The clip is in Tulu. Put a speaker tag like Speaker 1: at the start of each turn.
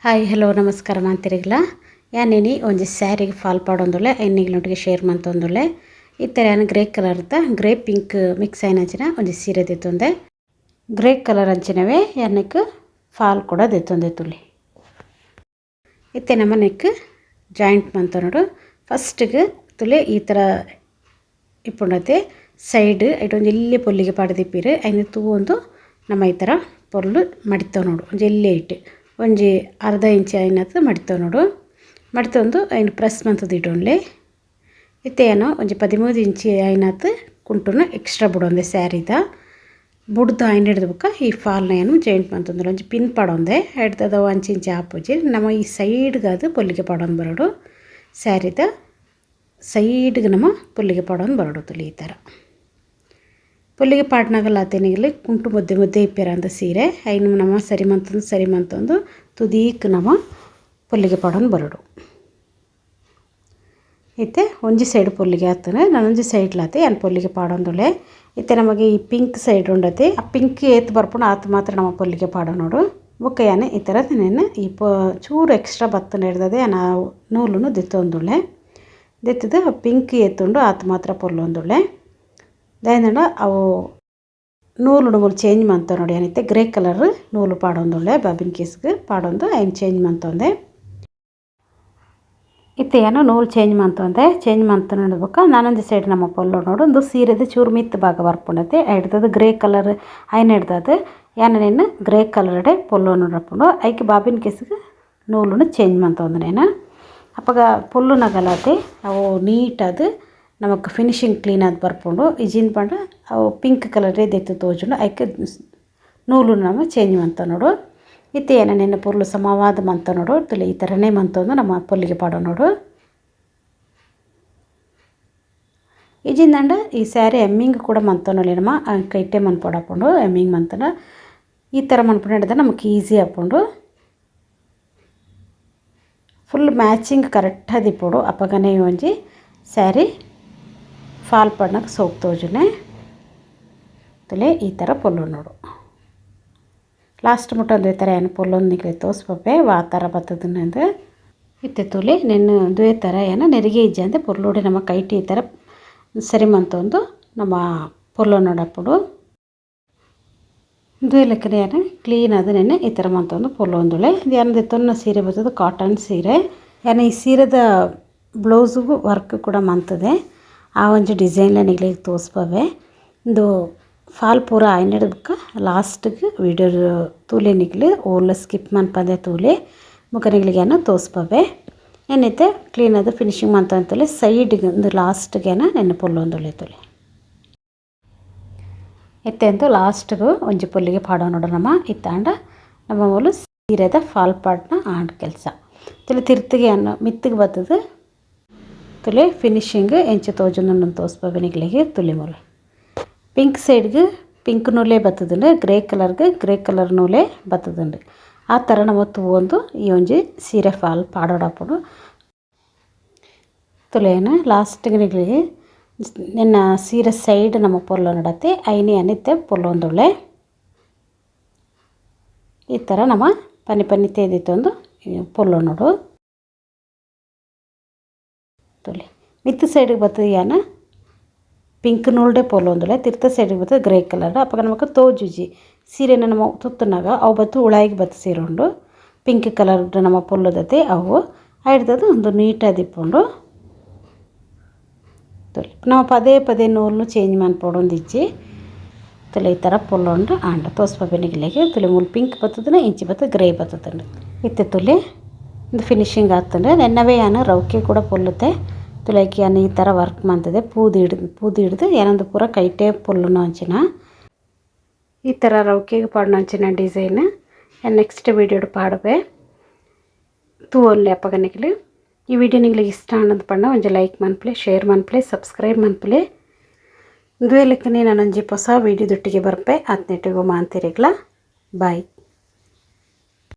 Speaker 1: Hi hello ನಮಸ್ಕಾರ ಮಾಂತಿರಿಗ್ಲ ಯಾನೇನಿ ಒಂಜಿ ಸ್ಯಾರಿಗೆ ಫಾಲ್ ಪಾಡೊಂದುಲ್ಲೆ ಐನಿಗ್ಲೊಟ್ಟಿಗೆ ಶೇರ್ ಮಂತೊಂದುಲ್ಲೆ. ಇತ್ತೆ ಯಾನ್ ಗ್ರೇ ಕಲರ್ದ grey pink mix ಆಯಿನಂಚಿನ ಒಂಜಿ ಸೀರೆ ದೆತ್ತೊಂದೆ. ಗ್ರೇ ಕಲರ್ ಅಂಚಿನವೇ ಯಾನಕ್ ಫಾಲ್ ಕೂಡ ದೆತ್ತೊಂದೆ ತುಲಿ. ಇತ್ತೆ ನಮ್ಮ ನೆಕ್ ಜಾಯಿಂಟ್ ಮಂತೊನೊಡು. ಫಸ್ಟ್ಗೆ ತುಲೆ ಈ ಥರ ಇಪ್ಪುಂಡತೆ ಸೈಡ್ ಐಟ್ ಒಂಜಿ ಎಲ್ಯ ಪೊಲ್ಲಿಗೆ ಪಾಡ್ದಿಪ್ಪೆರ್ ಐನ್ ತೂವೊಂದು ನಮ್ಮ ಈ ಥರ ಪೊರ್ಲು ಮಡಿತೊನೊಡು. ಒಂಜಿ ಎಲ್ಯ ಐಟ್ ಒಂಜಿ ಅರ್ಧ ಇಂಚ್ ಆಯಿನಾತ್ ಮಡಿತೊನೊಡು. ಮಡಿತೊಂದು ಐನ್ ಪ್ರೆಸ್ ಮಂತುದು ಇಡೊನ್ಲೆ. ಇತ್ತೆ ಯಾನ್ ಒಂಜಿ 13 ಇಂಚಿ ಆಯಿನಾತ್ ಕುಂಟುನು ಎಕ್ಸ್ಟ್ರಾ ಬುಡೊಂದೆ ಸ್ಯಾರಿದ ಬುಡ್ದು ಐನ್ ಹಿಡ್ದು ಬೊಕ್ಕ ಈ ಫಾಲ್ನ ಏನು ಜಾಯಿಂಟ್ ಮಂತೊಂದುಲ್ಲೆ. ಒಂಜಿ ಪಿನ್ ಪಾಡೊಂದೆ ಐಡ್ದ್ ಅಂಚಿ ಇಂಚಿ ಆಪುಜಿ. ನಮ್ಮ ಈ ಸೈಡ್ಗಾದ್ ಪೊಲ್ಲಿಗೆ ಪಾಡೊಂದು ಬರೊಡು. ಸ್ಯಾರಿದ ಸೈಡ್ಗೆ ನಮ್ಮ ಪೊಲ್ಲಿಗೆ ಪಾಡೊಂದು ಬರೊಡು ತುಲಿ. ಈ ಥರ ಪೊಲ್ಲಿಗೆ ಪಾಡ್ನಾಗಲ ಆತೇನಿಗಲಿ ಕುಂಟು ಮಧ್ಯೆ ಮಧ್ಯೆ ಇಪ್ಪೆರ ಅಂದ ಸೀರೆ ಐನು ನಮ್ಮ ಸರಿ ಮಂತೊಂದು ಸರಿ ಮಂತೊಂದು ತುದೀಕ್ ನಮ್ಮ ಪೊಲ್ಲಿಗೆ ಪಾಡೊಂದು ಬರೊಡು. ಇತ್ತೆ ಒಂಜಿ ಸೈಡ್ ಪೊಲ್ಲಿಗೆ ಆತನೆ ನನೊಂಜಿ ಸೈಡ್ಲಾತೆ ಯಾನ್ ಪೊಲ್ಲಿಗೆ ಪಾಡೊಂದುಲ್ಲೆ. ಇತ್ತೆ ನಮಗೆ ಈ ಪಿಂಕ್ ಸೈಡ್ ಉಂಡತೆ ಆ ಪಿಂಕ್ ಏತ್ ಬರ್ಪುಂಡು ಆತ್ ಮಾತ್ರ ನಮ್ಮ ಪೊಲ್ಲಿಗೆ ಪಾಡೊನೊಡು. ಬೊಕ್ಕ ಯಾನ್ ಈ ಥರ ನೆನ್ ಈ ಚೂರು ಎಕ್ಸ್ಟ್ರಾ ಬತ್ತನ ಹಿಡ್ದದೆ ಯಾನ್ ನೂಲುನು ದೆತ್ತೊಂದುಲ್ಲೆ. ದೆತ್ತುದು ಪಿಂಕ್ ಏತುಂಡು ಆತ್ ಮಾತ್ರ ಪೊಲ್ಲೊಂದುಲ್ಲೆ. ದಾಯೆಂದಂಡ ಅವು ನೂಲುಡು ಮೂಲು ಚೇಂಜ್ ಮಂತೊನೊಡು. ಯಾನಿತ್ತೆ ಗ್ರೇ ಕಲರ್ ನೂಲು ಪಾಡೊಂದುಲ್ಲೆ. ಬಾಬಿನ್ ಕೇಸ್ಗ್ ಪಾಡೊಂದು ಐನ್ ಚೇಂಜ್ ಮಂತೊಂದೆ. ಇತ್ತೆ ಯಾನ್ ನೂಲು ಚೇಂಜ್ ಮಂತೊಂದೆ. ಚೇಂಜ್ ಮಂತೊಂದು ಬೊಕ್ಕ ನಾನೊಂಜಿ ಸೈಡ್ ನಮ್ಮ ಪೊಲ್ಲೊನೊಡು. ಉಂದು ಸೀರೆದ ಚೂರು ಮಿತ್ತ್ ಭಾಗ ಬರ್ಪುಂಡತೆ ಐಡ್ದದ ಗ್ರೇ ಕಲರ್ ಐನ್ ಹಿಡ್ದದ್ ಯಾನ್ ನೆನ್ ಗ್ರೇ ಕಲರ್ಡೆ ಪೊಲ್ಲೊನೊಡಪ್ಪುಂಡು. ಐಕ್ ಬಾಬಿನ್ ಕೇಸ್ಗ್ ನೂಲುನು ಚೇಂಜ್ ಮಂತೊಂದು ನೇನು. ಅಪಗ ಪೊಲ್ಲುನಗಲಾತೆ ಅವು ನೀಟಾದ್ ನಮಕ್ ಫಿನಿಶಿಂಗ್ ಕ್ಲೀನ್ ಆದ್ ಬರ್ಪುಂಡು. ಇಜಿನ್ ಪಂಡ ಅವು ಪಿಂಕ್ ಕಲರೇ ದೆತ್ತ್ ತೋಜುಂಡು. ಐಕ್ ನೂಲು ನಮ ಚೇಂಜ್ ಮಂತೊನೊಡು. ಇತ್ತೆ ಏನ ನೆನ್ನ ಪೊರ್ಲು ಸಮವಾದ ಮಂತೊನೊಡು. ತುಲೆ ಈ ಥರನೇ ಮಂತೊಂದು ನಮ್ಮ ಪೊಲ್ಲಿಗೆ ಪಾಡೊನೊಡು. ಇಜಿಂದಂಡ ಈ ಸ್ಯಾರಿ ಎಮ್ಮಿಂಗ್ ಕೂಡ ಮಂತೊನೊಲಿ ನಮ ಕೈಟೆ ಮನ್ಪೊಡಾಪುಂಡು. ಎಮ್ಮಿಂಗ್ ಮಂತನ ಈ ಥರ ಮನ್ಪುಂಡ ನಮಕ್ ಈಸಿ ಆಪುಂಡು. Full matching correct ಆದಿಪ್ಪೊಡು. ಅಪಗನೇ ಒಂಜಿ ಸ್ಯಾರಿ ಫಾಲ್ ಪಾಡ್ನಗ ಸೋಕ್ ತೋಜುನೆ. ತುಲೆ ಈ ಥರ ಪೊಲ್ಲೊನೊಡು. ಲಾಸ್ಟ್ ಮುಟ್ಟ ಒಂದೇ ಥರ ಏನು ಪೊಲ್ಲೊಂದು ನಿಕ್ಲೆ ತೋಸ್ಪಪ್ಪೆ ವಾ ಥರ ಬತ್ತದನ್ನಂದು. ಇತ್ತೆ ತುಲೆ ನೆನ್ನು ಒಂದುವೇ ಥರ ಏನ ನೆರಿಗೆ ಇಜ್ಜಂದೆ ಪೊರ್ಲುಡೆ ನಮ್ಮ ಕೈಟ್ ಈ ಥರ ಸರಿ ಮಂತೊಂದು ನಮ್ಮ ಪೊಲ್ಲೊನೊಡಪ್ಪುಡು. ಉಂದುವೇ ಲೆಕ್ಕನೆ ಯಾನ್ ಕ್ಲೀನ್ ಆದ್ ನೆನ್ನೆ ಈ ಥರ ಮಂತೊಂದು ಪೊಲ್ಲೊಂದುಲ್ಲೆ. ಯಾನ್ ದೆತ್ತೊನ್ನ ಸೀರೆ ಬತ್ತುದು ಕಾಟನ್ ಸೀರೆ. ಯಾನ್ ಈ ಸೀರೆದ ಬ್ಲೌಸ್ಗು ವರ್ಕ್ ಕೂಡ ಮಂತುದೆ. ಆ ಒಂಜಿ ಡಿಸೈನ್ ನಿಕ್ಲೆಗ್ ತೋಸ್ಪವೆ. ಉಂದು ಫಾಲ್ ಪೂರ ಆಯಿನೆಡ್ ಬೊಕ್ಕ ಲಾಸ್ಟ್ಗ್ ವೀಡಿಯೋ ತೂಲೆ ನಿಕ್ಲು ಓಲ ಸ್ಕಿಪ್ ಮನ್ಪಂದೆ ತೂಲೆ ಬೊಕ್ಕ ನಿಕ್ಲೆಗ್ ಯಾನ್ ತೋಸ್ಪವೆ. ನೆನ್ನಿತ್ತೆ ಕ್ಲೀನ್ ಆದ್ ಫಿನಿಶಿಂಗ್ ಮಂತೊಂದುಲ್ಲೆ. ಸೈಡ್ಗ್ ಉಂದು ಲಾಸ್ಟ್ಗ್ ಯಾನ್ ನೆನ್ನೆ ಪೊಲ್ಲೊಂದುಲ್ಲೆ ತೂಲೆ. ಇತ್ತೆ ಅಂತು ಲಾಸ್ಟ್ಗ್ ಒಂಜಿ ಪೊಲ್ಲಿಗೆ ಪಾಡೊನೊಡು ನಮ. ಇತ್ತಾಂಡ ನಮ್ಮ ಮೂಲು ಸೀರೆದ ಫಾಲ್ ಪಾಡ್ನ ಆಂಡ್ ಕೆಲಸ. ತುಲೆ ತಿರ್ತಿಗೆ ಯಾನ್ ಮಿತ್ತಿಗೆ ಬತ್ತುದು ತುಲೆ ಫಿನಿಶಿಂಗ್ ಎಂಚ ತೋಜೊಂದುಂಡು ತೋಸ್ಪವೆ ನಿಕ್ಲೆಗ್ ತುಲೆ ಮೂಲು. ಪಿಂಕ್ ಸೈಡ್ಗ್ ಪಿಂಕ್ ನೂಲೇ ಬತ್ತುದುಂಡು. ಗ್ರೇ ಕಲರ್ಗ್ ಗ್ರೇ ಕಲರ್ ನೂಲೇ ಬತ್ತುದುಂಡು. ಆ ಥರ ನಮ ತೂವೊಂದು ಈ ಒಂಜಿ ಸೀರೆ ಫಾಲ್ ಪಾಡೊಡಾಪುಂಡು. ತುಲೆನ್ ಲಾಸ್ಟ್ಗ್ ನಿಕ್ಲೆಗ್ ನೆನ್ನ ಸೀರೆ ಸೈಡ್ ನಮ ಪೊಲ್ಲೊನೊಡತೆ ಐನೆ ಯಾನ್ ಇತ್ತೆ ಪೊಲ್ಲೊಂದುಲ್ಲೆ. ಈ ಥರ ನಮ ಪನಿ ಪನಿ ತೇದಿತ್ತೊಂದು ಪೊಲ್ಲೊನೊಡು. ತುಲೆ ಮಿತ್ತ್ ಸೈಡ್ಗೆ ಬತ್ತುದು ಯಾನ್ ಪಿಂಕ್ ನೂಲ್ಡೆ ಪೊಲ್ಲೊಂದುಲ್ಲೆ. ತಿರ್ತ ಸೈಡ್ಗೆ ಬತ್ತುದು ಗ್ರೇ ಕಲರ್. ಅಪಗ ನಮಕ್ ತೋಜುಜಿ ಸೀರೆನ ನಮ ತುತ್ತುನಗ ಅವು ಬತ್ತು ಉಳಾಯಿಗೆ ಬತ್ತು ಸೇರುಂಡು. ಪಿಂಕ್ ಕಲರ್ ನಮ್ಮ ಪೊಲ್ಲುದತೆ ಅವು ಐಡ್ದದು ಉಂದು ನೀಟಾದಿಪ್ಪುಂಡು. ತುಲೆ ನಮ ಪದೇ ಪದೇ ನೂಲುನು ಚೇಂಜ್ ಮನ್ಪೊಡೊಂದಿಜ್ಜಿ. ತುಲೆ ಈ ಥರ ಪೊಲ್ಲೊಂಡು ಆಂಡ ತೋಸ್ಪವೆ ನಿಕ್ಲೆಗ್. ತುಲೆ ಮೂಲು ಪಿಂಕ್ ಬತ್ತುದುನ ಇಂಚಿ ಬತ್ತು ಗ್ರೇ ಬತ್ತುದುಂಡು. ಇತ್ತೆ ತುಲೆ ಉಂದು ಫಿನಿಶಿಂಗ್ ಆತುಂಡು. ನೆನ್ನವೇ ಯಾನ್ ರವಕೆ ಕೂಡ ಪೊಲ್ಲುತೆ. ತುಲೈಕ್ ಯಾನ್ ಈ ಥರ ವರ್ಕ್ ಮಂತುದೆ. ಪೂದಿಡ್ದು ಯಾನೊಂದು ಪೂರ ಕೈಟೇ ಪೊಲ್ಲುನ ಅಂಚಿನ ಈ ಥರ ರವಕೆಗ್ ಪಾಡುನ ಅಂಚಿನ ಡಿಸೈನ್ ಯಾನ್ ನೆಕ್ಸ್ಟ್ ವೀಡಿಯೋಡ್ ಪಾಡುವೆ. ತೂವೊನ್ಲೆ ಅಪಗ ನಿಕ್ಲು. ಈ ವಿಡಿಯೋ ನಿಕ್ಲೆಗ್ ಇಷ್ಟ ಆಂಡ ಪಂಡ ಒಂಜಿ ಲೈಕ್ ಮನ್ಪುಲೆ, ಶೇರ್ ಮನ್ಪುಲೆ, ಸಬ್ಸ್ಕ್ರೈಬ್ ಮನ್ಪುಲೆ. ಉಂದುವೇ ಲೆಕ್ಕನೆ ನಾನೊಂಜಿ ಪೊಸ ವೀಡಿಯೋ ದೊಟ್ಟಿಗೆ ಬರ್ಪೆ. ಆತ್ನೆಟ್ಟಿಗೂ ಮಾಂತಿರಿಗ್ಲ ಬಾಯ್.